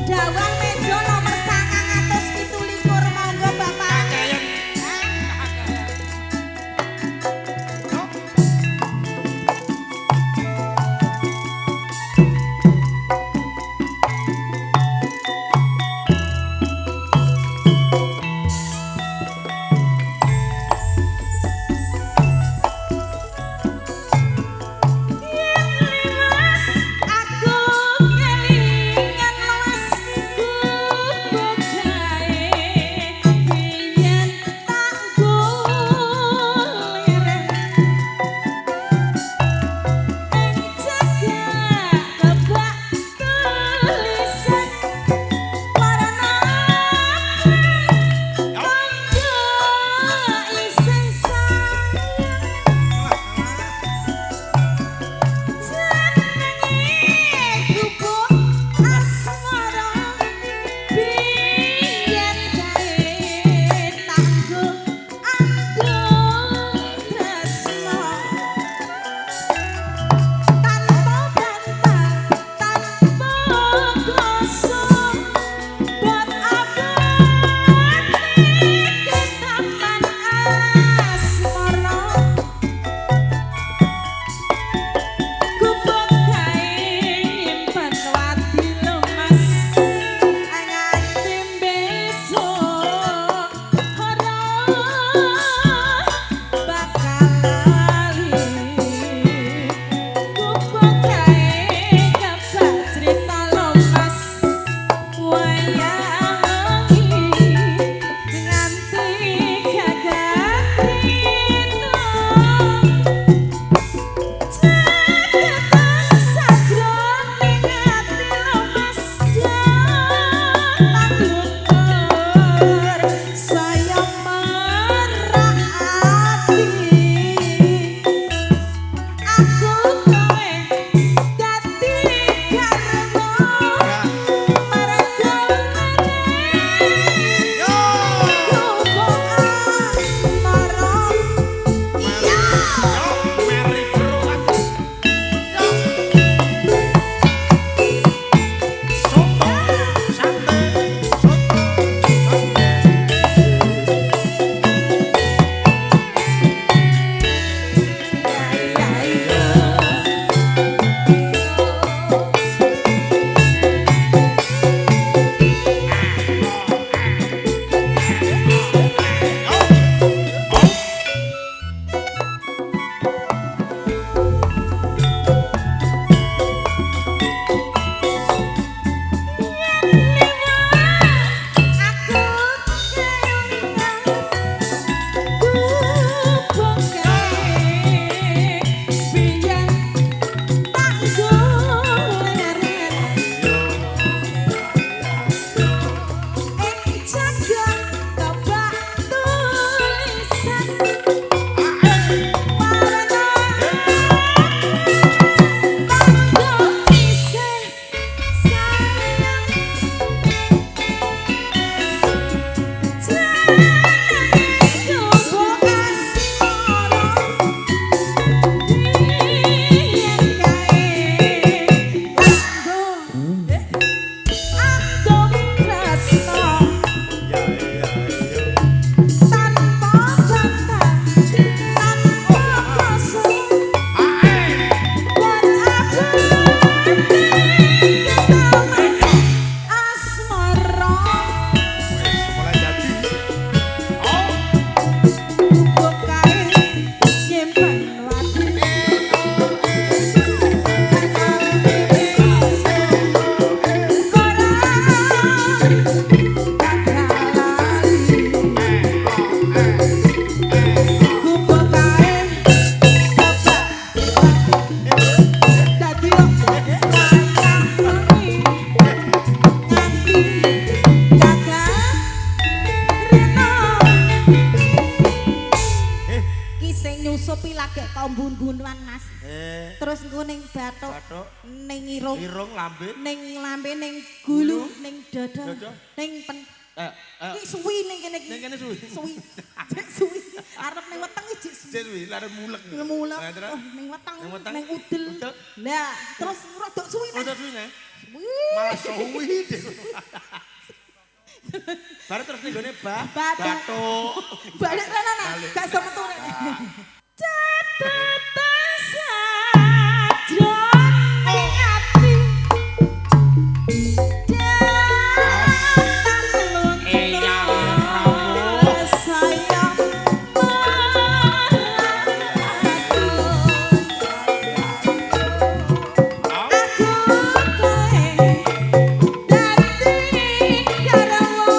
Dawang meja nomor 927 monggo Bapak. Aku kelingan lemes gubuk gae biyen tak goleren ing cagak kebak tulisan warna tandha isih sayang jenenge gubuk asmara biyen kae tanggo andung tresno tanpa bantah tanpa kloso bot abadi ketaman asmara gubuk gae nyimpen wadi lemas nganti besok ora bakal lali gubuk gae kebak crita lemas wayang wengi nganti gagak rino. Caketan sajroning ati lemes tangluntur saya merak ati aku kowe dadi garwa marga gubuk asmara. Iya. Meri bro aku. Soto, sate, soto, sate. Iya iya. Aku kelingan gubuk gae biyen tak goleren ing cagak kebak tulisan warna tandha isih sayang jenenge gubuk asmara biyen kae tanggo andung tresno Ya iya iya. tanpa bantah tanpa kloso buat abadi ketaman asmara Wis mulai jadi. Oh, gubuk kae nyimpen wadi nganti besok ora bakal lali gubuk kae kebak dadi wayang wengi nganti gagak rino. Ki sing nyusupi lagi kambun-bunuan Mas. Terus engko ning bathuk, Bathuk, ning irung, irung lambe, ning lambe, ning gulu, ning dada, Dada. ning pen. Ayo. Iki suwi ning kene iki. Ning kene suwi. Suwi. Jek suwi. Arep ning weteng iki jek suwi. Jek suwi, lare mulek. Mulek. Nah, Oh, ning weteng, Ning weteng. ning udel. Udel. Lah, terus rodok suwi Oh, neh. terus suwi neh. Suwi. Malah suwi deh. Baru terus ning gone Bathuk. bathuk. Balik rene nah, Balik. gak iso metu rene. Catetan sajroning ati. Eyang rawuh. Saya Oh. Aku kowe dadi karawo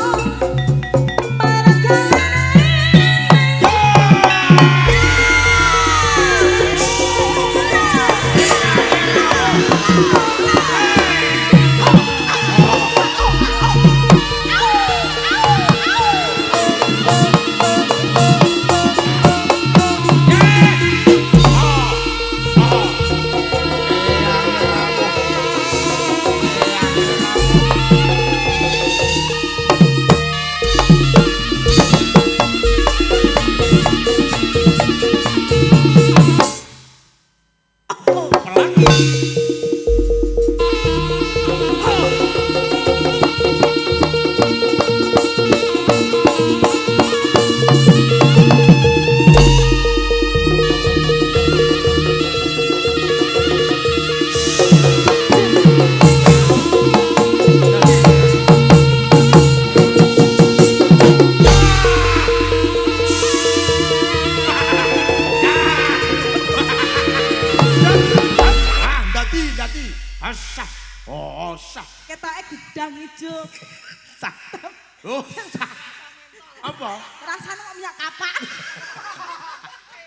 Ah, dadi, dadi. Asah. Oh, sah. Ketoke gedang ijo. Sah. Oh, sah. Apa? Rasane kok minyak kapak.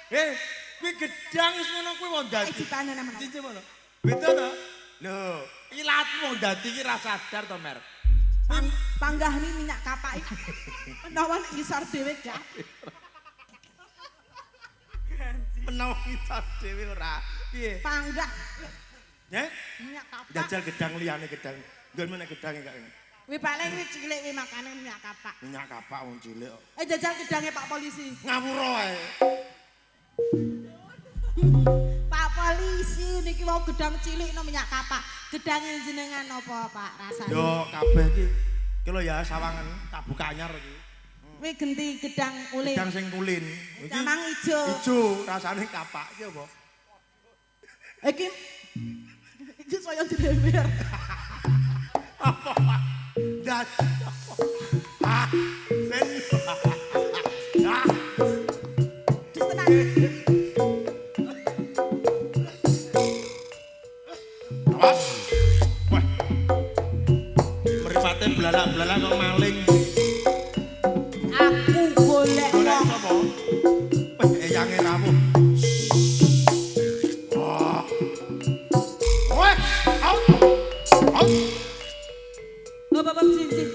Eh, kuwi gedang wis ngono kuwi wong dadi. Ciptane nang mana? Cincin ngono. Beda to? Lho, iki latmu wong dadi iki ra sadar to, Mer. Panggahni minyak kapak iki. Menawa nek ngisor dhewe gak. Menawa ngisor dhewe ora. Piye? Panggah Ya? minyak kapak. Jajal gedang liyane gedang. Nggon meneh gedange kak ini. Kuwi paling kuwi cilik kuwi makane minyak kapak. Minyak kapak wong cilik kok. Eh jajal gedange Pak Polisi. Ngawur ae. Pak Polisi niki wau gedang cilik no minyak kapak. Gedange jenengan napa Pak rasane? Yo kabeh iki iki lho ya sawangan tak buka anyar iki. Kuwi genti gedang ulin. Gedang sing kulin. Iki Camang ijo. ijo rasane kapak iki apa? Iki iki saya dilewer. Apa? Dadi. Ah, sen. Ah. Disenang. Awas. Wah. Mripate blalak-blalak kok maling. Aku golek Golek wong. sapa? Wah, eyange rawuh. Wah. Wah, out. Out. Lho bapak cincin.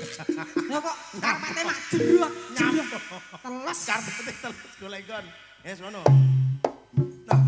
Lho kok karpete mak jeruak. Nyampe. Teles. Karpete teles golek nggon. Wis ngono. Nah.